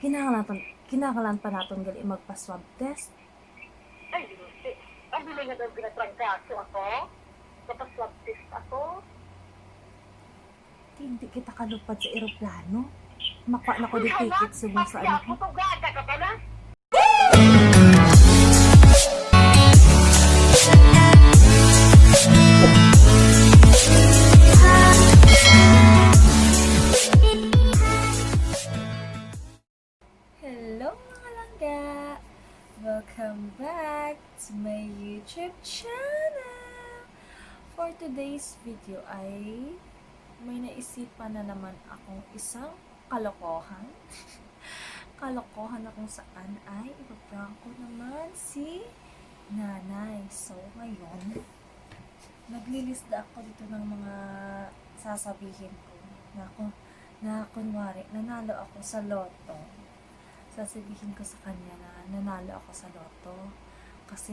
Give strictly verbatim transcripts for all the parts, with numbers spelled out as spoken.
Kinahanglan pa, kinahanglan pa naton gali magpa-swab test. Ay, Diyos, eh. Ang bilay nga daw ginatrangkaso ako? Magpa-swab test ako? Hindi kita kalupad sa eroplano. Makuha na ko di ticket subong sa ano. Putugada ka pala. Hello, mga langga! Welcome back to my YouTube channel! For today's video ay may naisipan na naman akong isang kalokohan. Kalokohan na kung saan ay ipaprank ko naman si nanay. So, ngayon, naglilista ako dito ng mga sasabihin ko na kung, na kunwari, nanalo ako sa lotto. Sasabihin ko sa kanya na nanalo ako sa lotto. Kasi,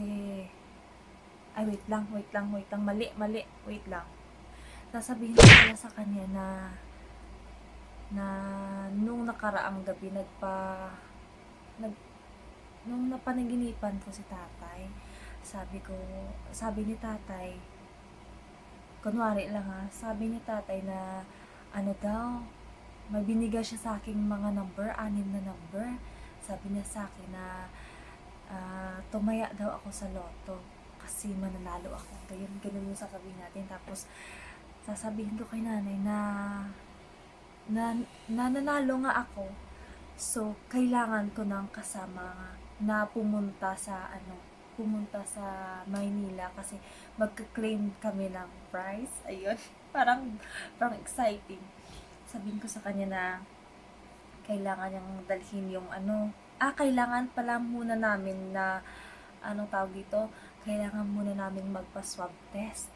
ay, wait lang, wait lang, wait lang. Mali, mali. Wait lang. Sasabihin ko pala sa kanya na, na nung nakaraang gabi, nagpa-, nag-, nung napanaginipan ko si tatay, sabi ko, sabi ni tatay, kunwari lang ha, sabi ni tatay na, ano daw, may binigay siya sa aking mga number, anim na number. Sabi niya sa akin na, ah, tumaya daw ako sa lotto kasi mananalo ako. Ganyan, ganun yung sasabihin natin. Tapos, sasabihin ko kay nanay na, na, na nanalo nga ako. So, kailangan ko ng kasama nga na pumunta sa, ano, pumunta sa Maynila kasi magka-claim kami ng prize. Ayun. Parang, parang exciting. Sabihin ko sa kanya na kailangan niyang dalhin yung ano. Ah, kailangan pala muna namin na, anong tawag dito? Kailangan muna namin magpa-swab test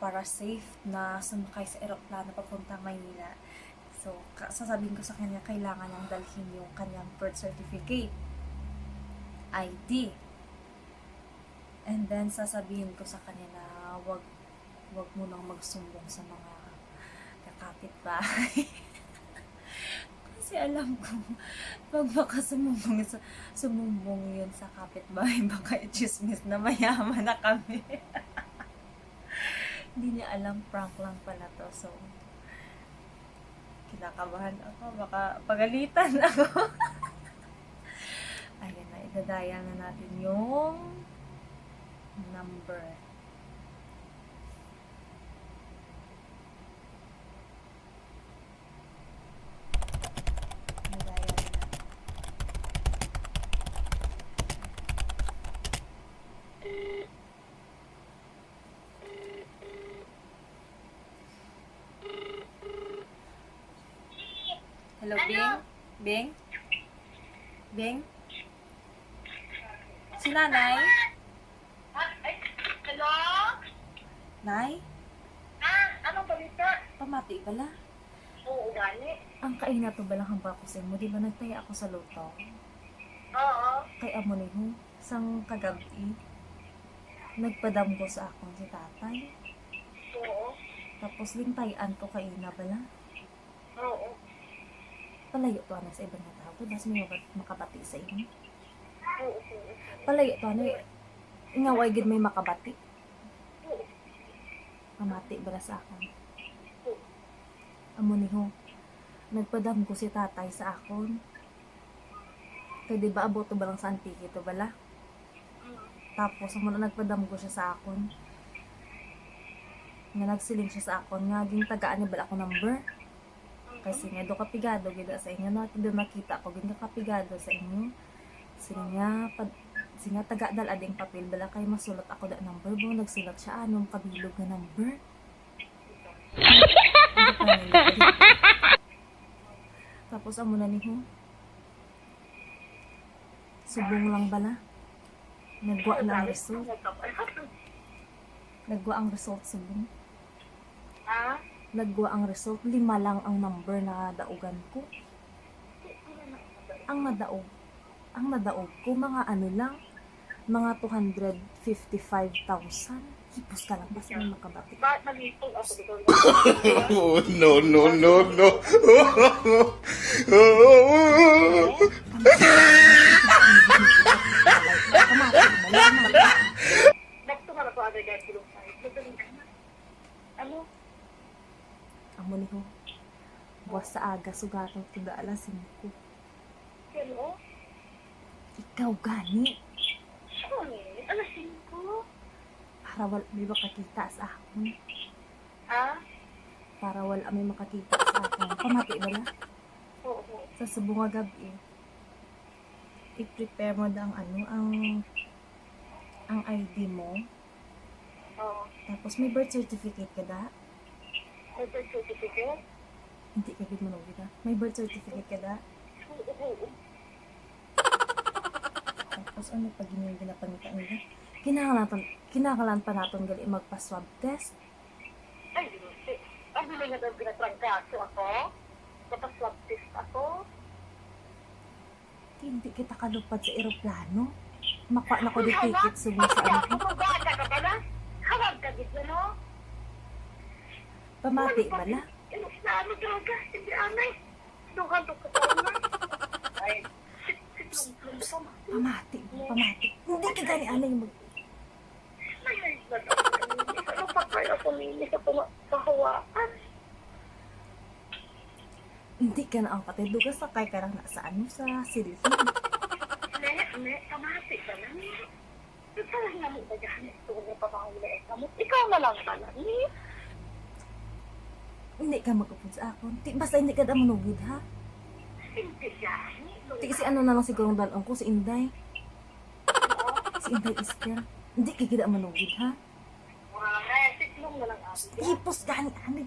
para safe na sumakay sa eroplano papuntang Maynila. So, ka-, sasabihin ko sa kanya, kailangan niyang dalhin yung kanyang birth certificate, I D. And then, sasabihin ko sa kanya na wag, wag mo nang magsumbong sa mga kakapitbahay. Kasi alam ko, pag baka sumumbong, sa, sumumbong yun sa kapitbahay, baka i-chismis na mayaman na kami. Hindi niya alam, prank lang pala to. So, kinakabahan ako. Baka pagalitan ako. Ayan na, idadial na natin yung number. Idadial na natin. Hello, Bing? Bing? Bing? Si Nanay? Ah, ay, hello? Nay? Ah, anong balita? Pamati bala. Oo, gani. Ang kaina to bala hambal ko sa imo, di ba nagtaya ako sa lotto? Oo. Kay amo ni ho, sang kagab-i, nagpadamgo sa akon si tatay. Oo. Tapos lintay-an to kaina bala. Oo. Palayo to, ano, sa iban nga tao. Kay basi may mabat-, makabati sa imo. Oo, oo. Palayo to, ano, nga way gid may makabati. Oo. Pamati bala sa akon. Oo. Amo ni ho. Nagpadamgo si tatay sa akon. Kay di ba abot to ba lang sa Antique to bala? Tapos, amo na nagpadamgo siya sa akon. Nga nagsiling siya sa akon nga gintagaan niya bala ako number. Kasi nga, do kapigado gid sa inyo, na, do nakita ko, gid kapigado sa inyo. Sige nga, pag, sige nga, taga dal ading papel, bala kay masulat ako da number, bo, nagsulat siya, anong kabilog nga number. Tapos, amo na ni, ho. Subong lang bala. Nagwa na ang result. Nagwa ang result subong. Ha? Nagwa ang result. Lima lang ang number na daugan ko. Ang nadaog, ang nadaog ko, mga ano lang, mga two hundred fifty-five thousand. Hipos ka lang, basta may makabati. Ba, nalipong ako dito. Oh, no, no, no, no. Nagtunga na ko agad ang tulong sa iyo. Ano? Amo ni ho. Buwas sa aga, sugaton ko da alas singko. Pero, ikaw gani. Sorry, alas singko. Para wala may makakita sa akon. Ha? Para wala may makakita sa akon. Pamati bala? Oo. Sa subong nga gab-i, i-prepare mo da ang ano, ang, ang I D mo. Oo. Tapos may birth certificate ka da? May birth certificate? Hindi ka gid manugid, ha? May birth certificate ka da? Oo, oo. Tapos ano pa gid yung ginapangita nila? Kinahanglan, kinahanglan pa naton gali magpa-swab test? Ay, hindi. Ang dili nga daw ginatrangkaso ako. Kapag swab test ako. Hindi kita kalupad sa eroplano. Makuha na ko di ticket subong sa ano ko. Kung bata ka pala, hawag ka gid, ano? Pamati bala? Eroplano, droga, hindi anay. Duhan to ka pala. Ay, sit, sit, sit, sit, sit. Pamati, pamati. Hindi ka gani anay mag- Ay, ay, ay, ay, ay, ano pa kaya ako nini sa puma-, kahawaan? Hindi ka na ang patay. Duga sakay ka lang na sa ano, sa silhig. Ne, ne, pamati ka lang. Ikaw na mo ba gani? Ito na pamangulay ka mo. Ikaw na lang pala, ni? Hindi ka mag-upod sa akon. Ti, basta hindi ka da manugid, ha? Hindi siya. Ti, si ano na lang siguro ang dalon ko, si Inday. Si Inday Esther. Hindi ka gid manugid, ha? Tipos gani, ani.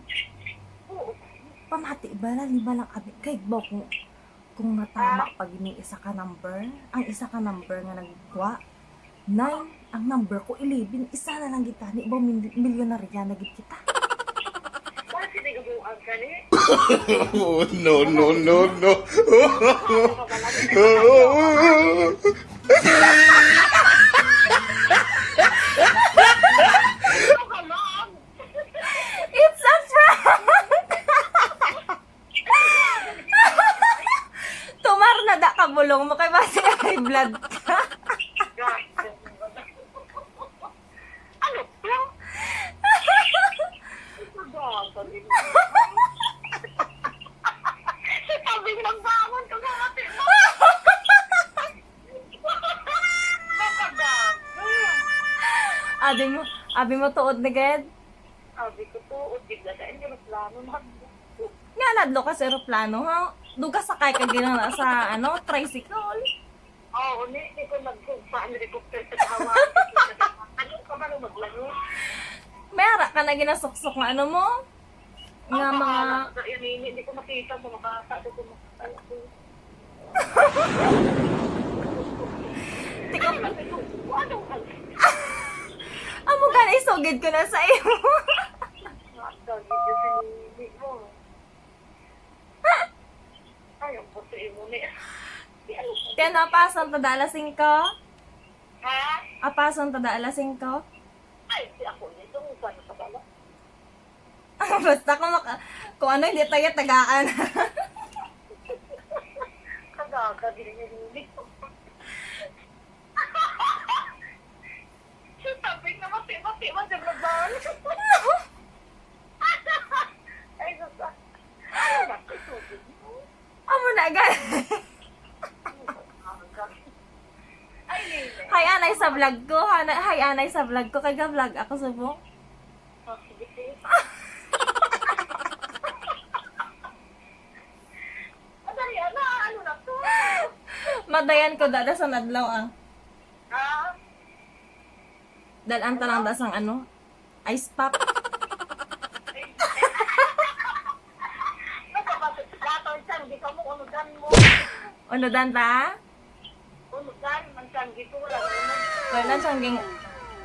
Pamati ba na lima lang, abi? Kay ba kung, kung natama pag ni isa ka number, ang isa ka number nga nagkuha, nine, ang number ko, eleven, isa na lang gid tani, ba, mil-, milyonarya na gid kita. Bakit hindi ka buang ka ni? Oh, no, no, no, no. It's a prank! Tumar na da ka bulong mo kay basi high blood ka. Ano? Nagbago din. Si Pabing nagbangon ka, mga tita. Nagbago. Abi mo, abi mo tuod na gid? Abi ko tuod, di ba? Dahil yung plano na. Nga, nadlo ka sa eroplano, ha? Duga sakay ka gina sa, ano, tricycle. Oo, ni, di ko nagkugpaan, helicopter sa Hawaii. Ano ka ba nung maglangoy? May ara ka na ginasuksok nga ano mo? Nga mga... Hindi ko makita sa makata. Di ko makita. Tika, ano? Amo ka na isugid ko na sa imo. Nakagid yung sinili mo. Ay, ang puso imo ni. Kaya napasan ta da alas singko? Ha? Apasan ta da alas singko? Ay, si ako nito, kung saan sa bala. Basta kung maka-, kung ano, hindi tayo tagaan. Kagaga, dili niya nini. Siya sabi na mati-mati man siya nagdaan. Ay, sus, ah. Ano na, ito, ito. Amo na, gan. Ay, hindi. Hi, anay sa vlog ko. Hi, anay sa vlog ko. Kaya vlog ako subong. Oh, sige, sige. Madali, ano, ano na to? Madayan ko, dada sa nadlaw, ah. Ah? Dalan ta lang da sang ano? Ice pop. Ano ba ba? Plato, isang, di ka mo, unudan mo. Unudan ta? Unudan, ang siyang gitula, unud. Kaya lang siyang ging-,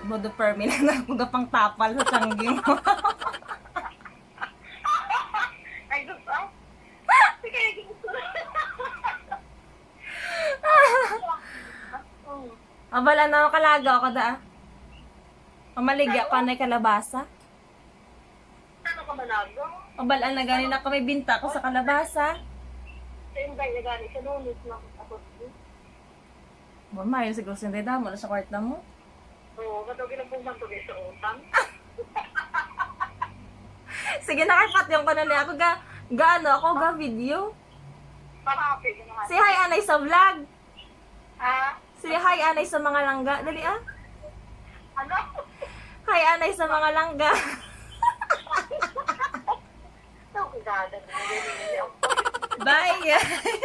bodo permi lang na ako gapang tapal sa siyang ging-, Ay, sus, ah. Sige, sige. Abal, ano, kalagaw ako da. Mamaligya ko na kalabasa. Ano ka malago? Abal, ano, gani na kami binta ko sa kalabasa. Invite na gani sa Lunes, no? Ako, Wa may siguro sindi, damo na sa kwarta mo. Oo, katong ginapungman ko sa utang. Sige na, kay patyon ko na ni ako ga, ga ano, ako ga video. Para happy na naman. Say hi anay sa vlog. Ha? Say hi anay sa mga langga. Dali ah. Ano? Hi anay sa mga langga. Ito, kagada na. Bye.